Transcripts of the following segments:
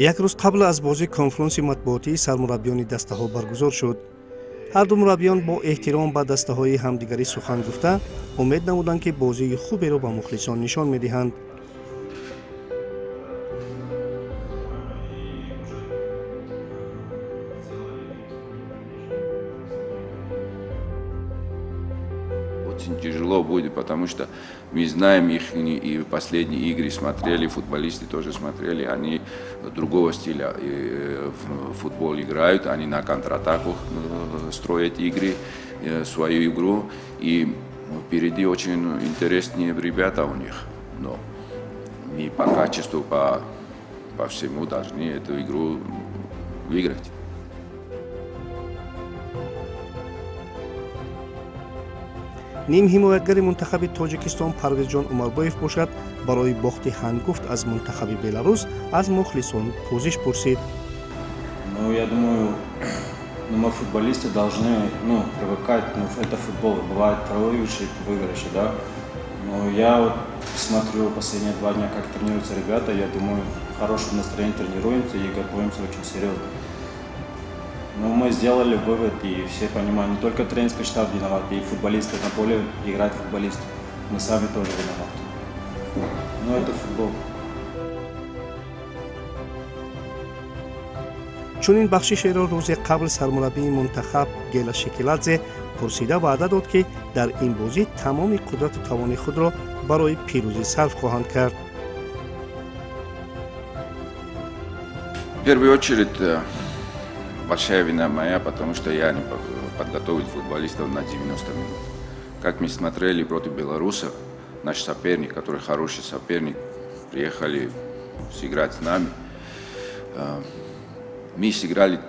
Як рӯз қабл аз бозӣ конфронси матбуотии сармураббиёни дастаҳо баргузор шуд. Ҳар ду мураббиён бо эҳтиром ба дастаҳои ҳамдигарӣ сухан гуфта, умед намуданд, ки бозии хуберо ба мухлисон нишон медиҳанд. Очень тяжело будет, потому что мы знаем их и последние игры смотрели, футболисты тоже смотрели, они другого стиля в футбол играют, они на контратаку строят игры, свою игру, и впереди очень интересные ребята у них, но мы по качеству, по всему должны эту игру выиграть. Нимҳимоятгари мунтахаби Тоҷикистон Парвезҷон Умарбоев бошад, барои бохти ҳангуфт аз мунтахаби Беларус аз мухлисон пӯзиш пурсид. Ну, я думаю, ну, мы, футболисты, должны, ну, привыкать, ну, это футбол, бывает проигрыши и выигрыши, да. Но я вот смотрю последние 2 дня, как тренируются ребята, я думаю, в хорошем настроении тренируемся и готовимся очень серьезно. Но мы сделали вывод, и все понимают, не только тренерский штаб виноват, и футболисты на поле играют футболисты. Мы сами тоже виноваты. Но это футбол. Чунин бахшишеро рӯзи қабл сармураббии мунтахаб Гела Шекиладзе пурсида, ваъда дод, ки дар ин бозӣ тамоми қудрату тавони худро барои пирӯзӣ сарф хоҳанд кард. В первую очередь, большая вина моя, потому что я не подготовил футболистов на 90 минут. Как мы смотрели против белорусов, наш соперник, который хороший соперник, приехали сыграть с нами. Мы сыграли,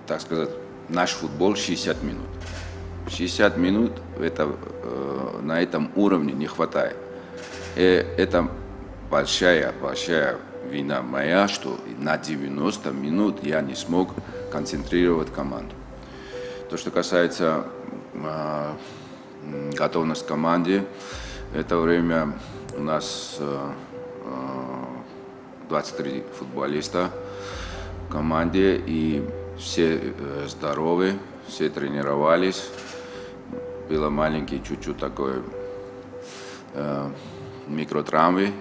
так сказать, наш футбол 60 минут. 60 минут это, на этом уровне не хватает. И это большая, большая вина моя, что на 90 минут я не смог концентрировать команду. То, что касается готовности команде, это время у нас 23 футболиста в команде, и все здоровы, все тренировались. Было маленький чуть-чуть такой микротравмы,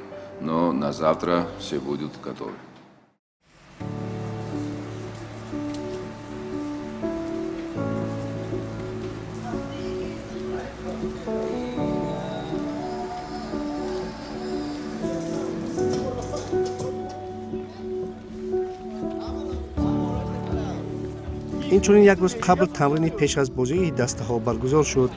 но на завтра все будут готовы. Инчунин як рӯз қабл тамрини пеш аз бозии дастаҳо баргузор шуд.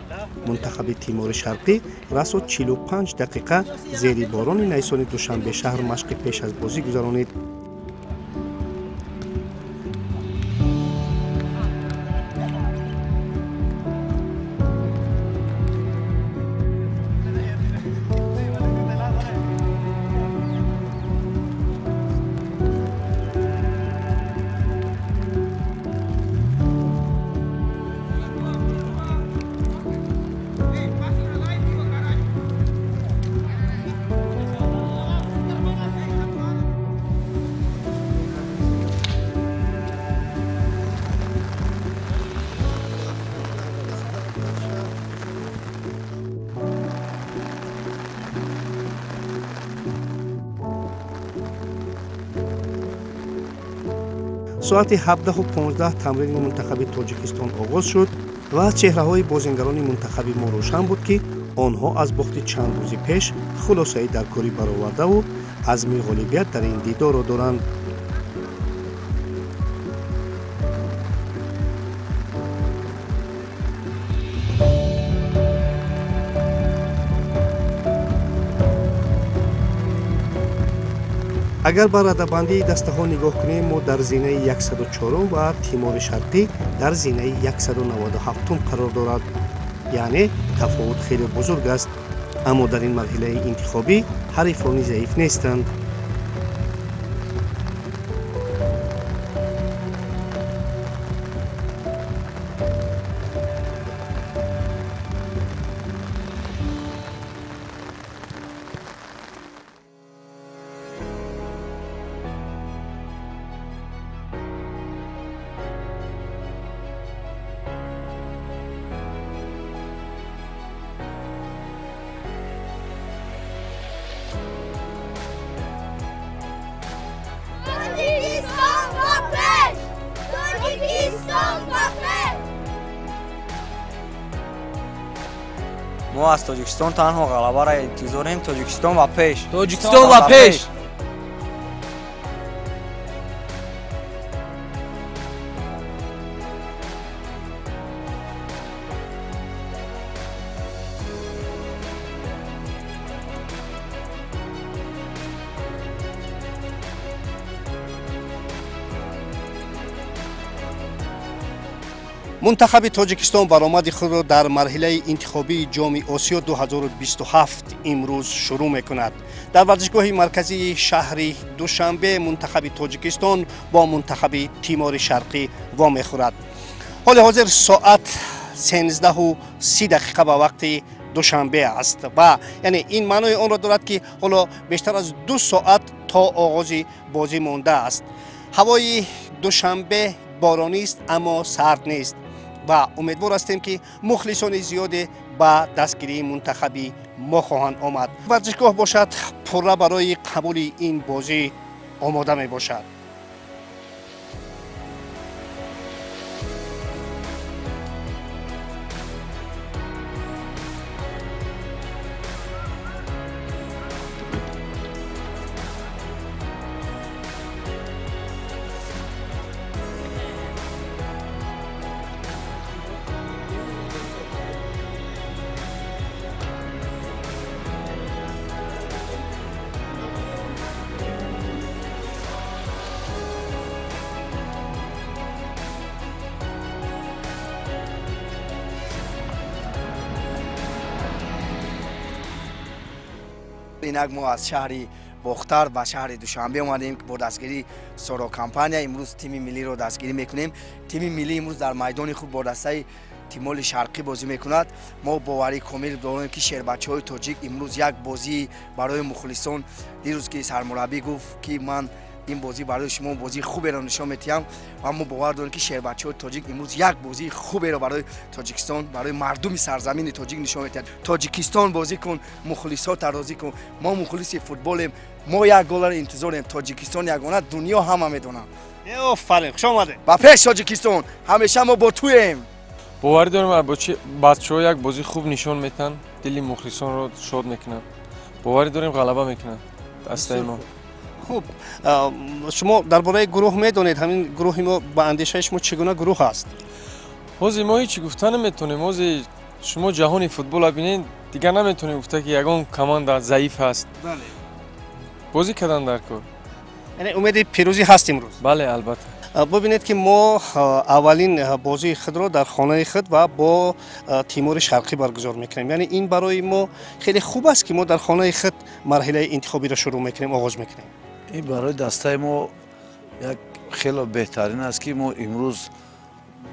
Мунтахаби Тимори Шарқӣ расо 45 дақиқа зери борони найсони Душанбе шаҳр машқи пеш аз бозӣ гузаронид. Соати 17:15 тамрини мунтахаби Тоҷикистон оғоз шуд ва аз чеҳраҳои бозингарони мунтахаби мо рӯшан буд, ки онҳо аз бохти чанд рӯзи пеш хулосаи даркорӣ баровардаву азми ғолибият дар ин дидорро доранд. Агар ба радабандии дастаҳо нигоҳ кунем, мо дар зинаи 104 ва Тимори Шарқӣ дар зинаи 197 қарор дорад, яъне тафовут хеле бузург аст, аммо дар ин марҳилаи интихобӣ ҳарифони заиф нестанд. Мо аз Тоҷикистон танҳо ғалабаро интизорем. Тоҷикистон ва пеш. Тоҷикистон ва пеш. Мунтахаби Тоҷикистон баромади худро дар марҳилаи интихобии Ҷоми Осиё 2027 имрӯз шурӯъ мекунад. Дар варзишгоҳи марказии шаҳри Душанбе мунтахаби Тоҷикистон бо мунтахаби Тимори Шарқӣ вомехӯрад. Ҳоли ҳозир соат 13:30 ба вақти Душанбе аст ва яъне ин маънои онро дорад, ки ҳоло бештар аз 2 соат то оғози бозӣ мондааст. Ҳавои Душанбе боронист, аммо сард нест ва умедвор ҳастем, ки мухлисони зиёде ба дастгирии мунтахаби мо хоҳанд омад. Варзишгоҳ бошад пурра барои қабули ин бозӣ омода мебошад. Инак мо аз шаҳри Бохтар ба шаҳри Душанбе омадем бо дастгирии Соро компания. Имрӯз тими миллиро дастгирӣ мекунем. Тими миллӣ имрӯз дар майдони худ бо дастаи Тимори Шарқӣ бозӣ мекунад. Мо боварӣ комил дорем, ки шербачаҳои тоҷик имрӯз як бозӣ барои мухлисон. Дирӯз ки сармураббӣ гуфт, ки ман ин бозӣ барои шумо бозии хуберо нишон медиҳам ва мо бовар дорем, ки шербачаҳои тоҷик имрӯз як бозии хуберо барои Тоҷикистон, барои мардуми сарзамини тоҷик нишон медиҳад. Тоҷикистон бозӣ кун, мухлисота розӣ кун. Мо мухлиси футболем, мо як голро интизорем. Тоҷикистон ягона, дунё ҳама медонанд. Офарин, хуш омадед. Ба пеш Тоҷикистон, ҳамеша мо бо туем. Боварӣ дорем, бачаҳо як бозии хуб нишон медиҳанд, дили мухлисонро шод мекунанд. Боварӣ дорем, ғалаба мекунанд дастаи мо. Хуб, шумо дар бораи гурӯҳ медонед, ҳамин гурӯҳи мо ба андешаи шумо чӣ гуна гурӯҳ аст? Ҳозир мо ҳеҷ гуфта наметонем. Ҳозир шумо ҷаҳони футболро бинед, дигар наметонем гуфта, ки ягон команда заиф аст. Бозӣ кардан дар кор. Яъне умеди пирӯзӣ ҳаст имрӯз? Бале, албатта. Бубинед, ки мо аввалин бозии худро дар хонаи худ ва бо Тимори Шарқӣ баргузор мекунем. Яъне ин барои мо хеле хуб аст, ки мо дар хонаи худ марҳилаи интихобиро шурӯъ мекунем, оғоз мекунем. Ин барои дастаи мо як хеле беҳтарин аст, ки мо имрӯз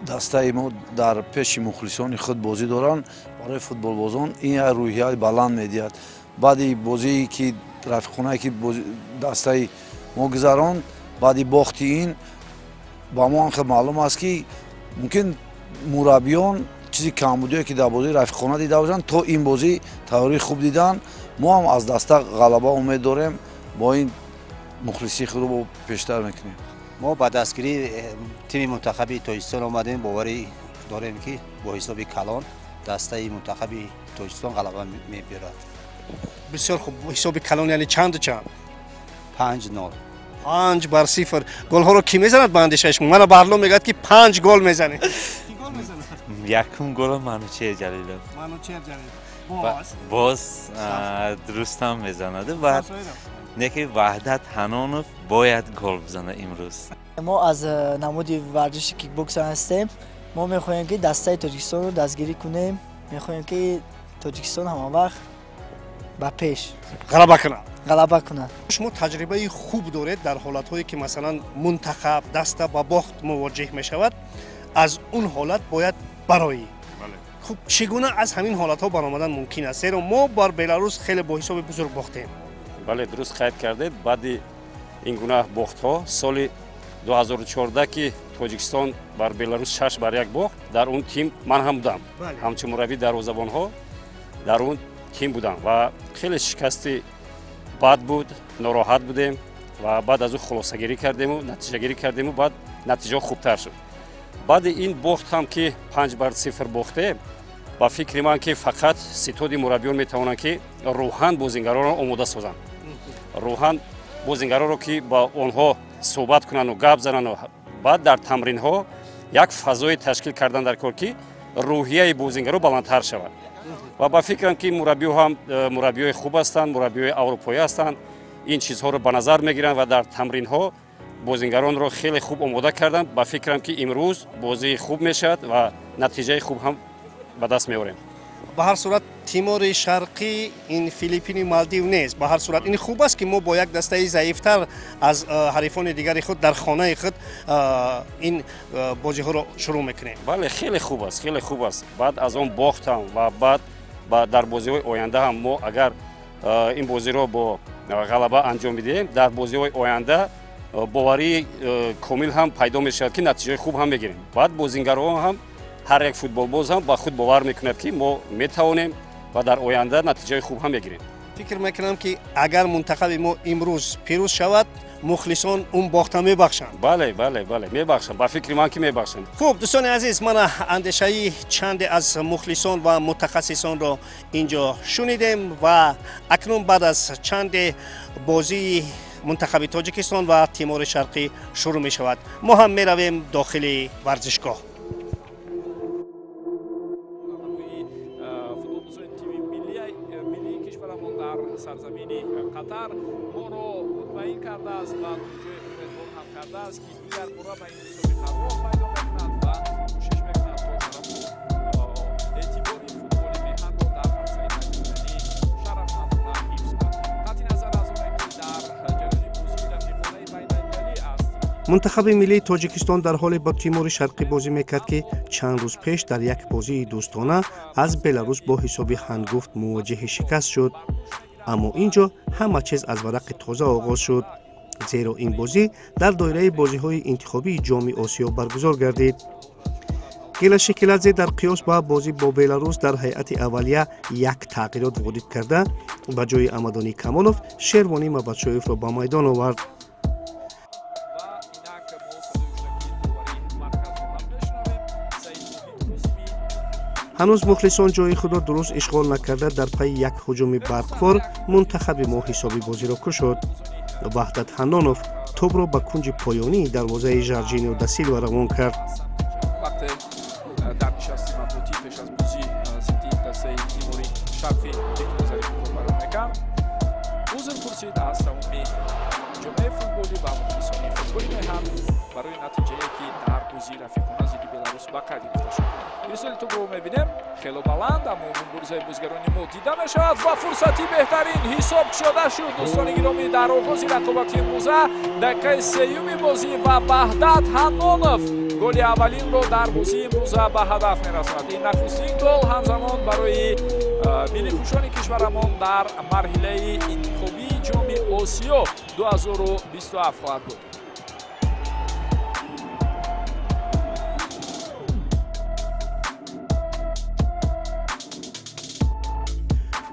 дастаи мо дар пеши мухлисони худ бозӣ доранд. Барои футболбозон ин як рӯҳияи баланд медиҳад. Баъди бозие ки рафиқхонае ки дастаи мо гузаронд, баъди бохти ин ба мо ҳам хеле маълум аст, ки мумкин мураббиён чизи камбудие ки дар бозии рафиқхона дида бошанд, то ин бозӣ тайёрии хуб диданд. Мо ҳам аз даста ғалаба умед дорем, бо ин мухлисии худро пештар мекунем. Мо ба дастгирии тими мунтахаби Тоҷикистон омадем. Боварӣ дорем, ки бо ҳисоби калон дастаи мунтахаби Тоҷикистон ғалаба мебиёрад. Бисёр хуб. Ҳисоби калон яъне чанду чанд? 5-0. 5-0. Голҳоро кӣ мезанад ба андешаи шумо? Мана Барло мегӯяд, ки 5 гол мезанед. Кӣ гол мезанад? Якум голо Манучер Ҷалилов. Манучер Ҷалилов. Боз Рустам мезанад. Баъд неки Ваҳдат Ҳанонов бояд гол бизанад имрӯз. Мо аз намуди варзиши кикбоксер ҳастем. Мо мехоҳем, ки дастаи Тоҷикистонро дастгирӣ кунем. Мехоҳем, ки Тоҷикистон ҳамавақт ба пеш ғалаба кунад. Ғалаба кунад. Шумо таҷрибаи хуб доред дар ҳолатҳое, ки масалан мунтахаб даста ба бохт мувоҷиҳ мешавад, аз он ҳолат бояд бароӣ. Хуб, чӣ гуна аз ҳамин ҳолатҳо баромадан мумкин аст? Зеро мо бар Беларус хеле бо ҳисоби бузург бохтем. Бале, дуруст қайд кардед. Баъди ин гуна бохтҳо соли 2014, ки Тоҷикистон бар Беларус 6-1 бохт, дар он тим ман ҳам будам. Ҳамчун мураббии дарвозабонҳо дар он тим будам ва хеле шикасти бад буд, нороҳат будем ва баъд аз ӯ хулосагирӣ кардему, натиҷагирӣ кардему, баъд натиҷаҳо хубтар шуд. Баъди ин бохт ҳам, ки 5-0 бохтем, Ба фикри ман ки фақат ситоди мураббиён метавонанд ки рӯҳан бозингаронро омода созанд, рӯҳан бозингаронро ки ба онҳо суҳбат кунанду гап занану баъд дар тамринҳо як фазое ташкил кардан дар кор ки рӯҳияи бозингаро баландтар шавад. Ва ба фикрам ки мураббиҳо ҳам мураббиҳои хуб ҳастанд, мураббиҳои аврупоӣ ҳастанд, ин чизҳоро ба назар мегиранд ва дар тамринҳо бозингаронро хеле хуб омода карданд. Ба фикрам ки имрӯз бозии хуб мешавад ва натиҷаи хуб ҳам ба даст меорем. Ба ҳар сурат Тимори Шарқӣ ин Филиппини Малдив нест. Ба ҳар сурат ин хуб аст ки мо бо як дастаи заифтар аз ҳарифони дигари худ дар хонаи худ ин бозиҳоро шурӯъ мекунем. Бале, хеле хуб аст, хеле хуб аст. Баъд аз он бохтам ва баъд дар бозиҳои оянда ҳам мо агар ин бозиро бо ғалаба анҷом бидиҳем, дар бозиҳои оянда боварии комил ҳам пайдо мешавад ки натиҷаи хуб ҳам мегирем. Баъд бозингарон ҳам ҳар як футболбоз ҳам ба худ бовар мекунад ки мо метавонем ва дар оянда натиҷаи хуб ҳам мегирем. Фикр мекунам ки агар мунтахаби мо имрӯз пирӯз шавад, мухлисон он бохта мебахшанд. Бале, бале, бале, мебахшанд. Ба фикри ман ки мебахшанд. Хуб, дӯстони азиз, мана андешаи чанде аз мухлисон ва мутахассисонро инҷо шунидем ва акнун баъд аз чанде бозии мунтахаби Тоҷикистон ва Тимори Шарқӣ шурӯъ мешавад. Мо ҳам меравем дохили варзишгоҳ. Сарзамини Қатар моро мутмаин кардааст ва ҷои умедвор ҳам кардааст ки дигар бора ба ин мусобиқа роҳ пайдо мекунад ва кӯшиш мекунад то шарафу эътибори футболи меҳанро дар арсаи байналмилалӣ шарафмандона ҳифз кунад. Қатъи назар аз оне ки дар ҷараёни бозии рафиқонаи байналмилалӣ аст. Мунтахаби миллии Тоҷикистон дар ҳоле бо Тимори Шарқӣ бозӣ мекард ки чанд рӯз пеш дар як бозии дӯстона аз Беларус бо ҳисоби ҳангуфт мувоҷиҳи шикаст шуд. Аммо ин ҷо ҳама чиз аз варақи тоза оғоз шуд, зеро ин бозӣ дар доираи бозиҳои интихобии Ҷоми Осиё баргузор гардид. Гела Шекиладзе дар қиёс ба бозӣ бо Беларус дар ҳайати аввалия як тағйирот ворид карда, ба ҷои Амадони Камолов Шервонӣ Мабадшоевро ба майдон овард. Ҳанӯз мухлисон ҷои худро дуруст ишғол накарда, дар пайи як ҳуҷуми барқвор мунтахаби мо ҳисоби бозиро кушод. Ваҳдат Ҳаннонов тӯбро ба кунҷи поёнии дарвозаи Жаржинио да Силва равон кард. Вақте дар нишасти матбуотӣ пеш аз бозӣ зидди дастаи Тимори Шарқӣ фикргузари худро баён мекард, узр пурсид аз тамоми ҷомеаи футболӣ ва мухлисони футболи меҳан барои натиҷае ки дар бозии рафиқона зидди Беларус ба қайд гирифта шуд. Ирсоли тӯбро мебинем, хело баланд, аммо муборизаи бозигарони мо дида мешавад ва фурсати беҳтарин ҳисоб кушода шуд. Дӯстони гиромӣ, дар оғози рақобати имрӯза дақиқаи сеюми бозӣ ва Ваҳдат Ҳаннонов голи аввалинро дар бозии имрӯза ба ҳадаф мерасонад. Ин нахустин гол ҳамзамон барои миллипӯшони кишварамон дар марҳилаи интихобии Ҷоми Осиё 2027 хоҳад буд.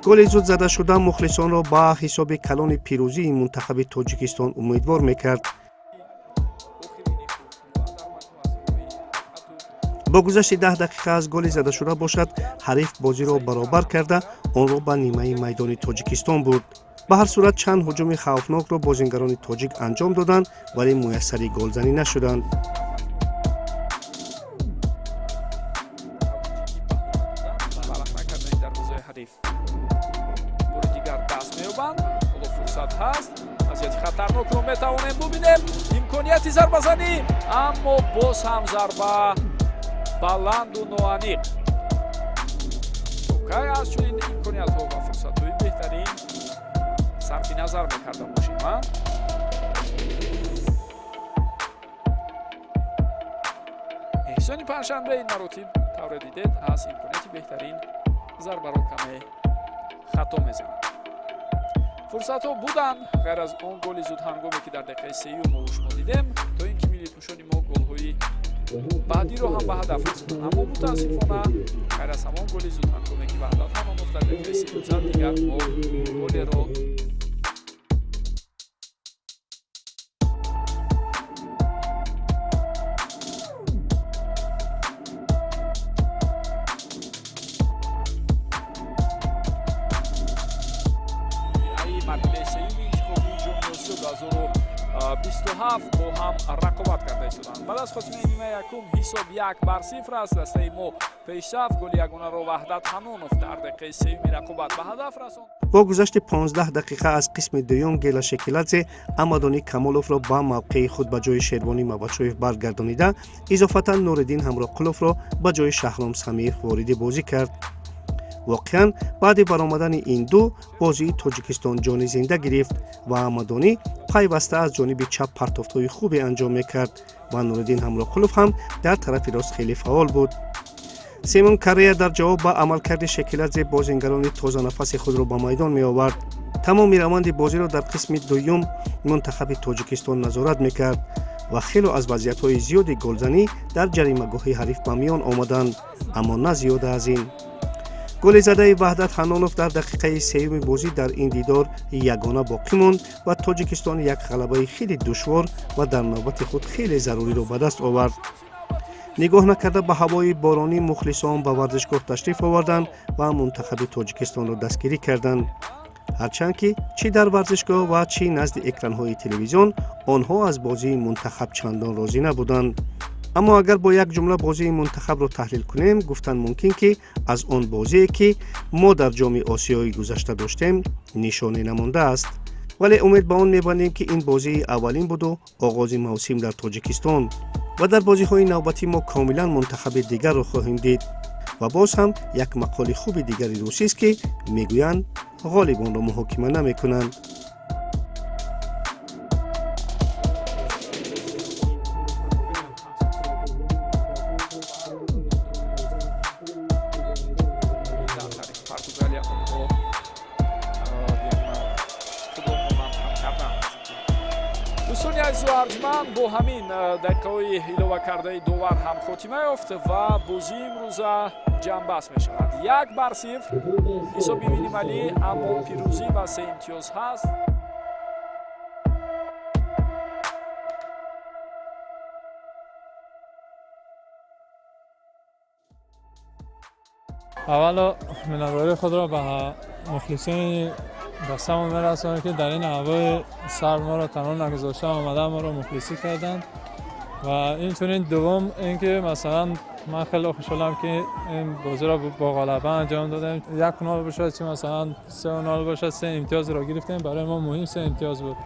Голи зуд зада шуда мухлисонро ба ҳисоби калони пирӯзии мунтахаби Тоҷикистон умедвор мекард. Бо гузашти 10 дақиқа аз голи задашуда бошад, ҳариф бозиро баробар карда онро ба нимаи майдони Тоҷикистон бурд. Ба ҳар сурат чанд ҳуҷуми хавфнокро бозингарони тоҷик анҷом доданд, вале муяссари голзанӣ нашуданд. Хатарнокро метавонем бубинем, имконияти зарбазанӣ, аммо боз ҳам зарба баланду ноаниқ. То кай аз чунин имкониятҳо ва фурсатҳои беҳтарин сарфи назар мекарда бошем, а? Эҳсони Панҷшанбе ин маротиб тавре дидед аз имконияти беҳтарин зарбаро каме хато мезанад. Фурсатҳо буданд, ғайр аз он голи зудҳангоме ки дар дақиқаи сеюм мо шумо дидем, то ин ки миллипӯшони мо голҳои баъдиро ҳам ба ҳадаф расонанд. Аммо мутаассифона ғайр аз ҳамон голи зудҳангоме ки Ваҳдат Ҳаннонов дар дақиқаи сеюм зад, дигар мо голеро 27 бо ҳам рақобат карда истоданд. Баъд аз хотимаи нимаи якум ҳисоб 1-0 аст. Дастаи мо пешсаф голи ягонаро Ваҳдат Ҳанонов дар дақиқаи сеюми рақобат ба ҳадаф расонд. Бо гузашти 15 дақиқа аз қисми дуюм Гела Шекиладзе Амадони Камоловро ба мавқеи худ ба ҷои Шервонӣ Мабачоев баргардонида, изофатан Нуриддин Ҳамроқуловро ба ҷои Шаҳром Самиев вориди бозӣ кард. Воқеан, баъди баромадани ин ду бозии Тоҷикистон ҷони зинда гирифт ва Амадонӣ пайваста аз ҷониби чап партофтҳои хубе анҷом мекард ва Нуриддин Ҳамроқулов ҳам дар тарафи рост хеле фаъол буд. Симон Каррея дар ҷавоб ба амалкарди Шекиладзе бозингарони тозанафаси худро ба майдон меовард. Тамоми раванди бозиро дар қисми дуюм мунтахаби Тоҷикистон назорат мекард ва хело аз вазъиятҳои зиёди голзанӣ дар ҷаримагоҳи ҳариф ба миён омаданд, аммо на зиёда аз ин. Голи задаи Ваҳдат Ҳанонов дар дақиқаи сеюми бозӣ дар ин дидор ягона боқӣ монд ва Тоҷикистон як ғалабаи хеле душвор ва дар навбати худ хеле заруриро ба даст овард. Нигоҳ накарда ба ҳавои боронӣ, мухлисон ба варзишгоҳ ташриф оварданд ва мунтахаби Тоҷикистонро дастгирӣ карданд. Ҳарчанд ки чӣ дар варзишгоҳ ва чӣ назди экранҳои телевизион онҳо аз бозии мунтахаб чандон розӣ набуданд. Аммо агар бо як ҷумла бозии мунтахабро таҳлил кунем, гуфтан мумкин, ки аз он бозие, ки мо дар ҷоми Осиёи гузашта доштем, нишоне намондааст. Вале умед ба он мебандем, ки ин бозии аввалин буду оғози мавсим дар Тоҷикистон ва дар бозиҳои навбатӣ мо комилан мунтахаби дигарро хоҳем дид. Ва боз ҳам як мақоли хуби дигари русист, ки мегӯянд ғолибонро муҳокима намекунанд. Дӯстони азизу арҷманд, бо ҳамин дақиқаҳои иловакардаи довар ҳам хотима ёфт ва бозии имрӯза ҷамъбаст мешавад. 1-0 ҳисоби минималӣ, аммо пирӯзӣ ва 3 имтиёз ҳаст. Аввало миннатдории худро ба мухлисони дастамон мерасонем, ки дар ин ҳавои сард моро танҳо нагузошта омада моро мухлисӣ карданд. Ва инчунин дуввум ин ки масалан ман хеле хушҳолам, ки ин бозиро бо ғалаба анҷом додем. 1-0 бошад, чи масалан 3-0 бошад, 3 имтиёзро гирифтем. Барои мо муҳим 3 имтиёз буд.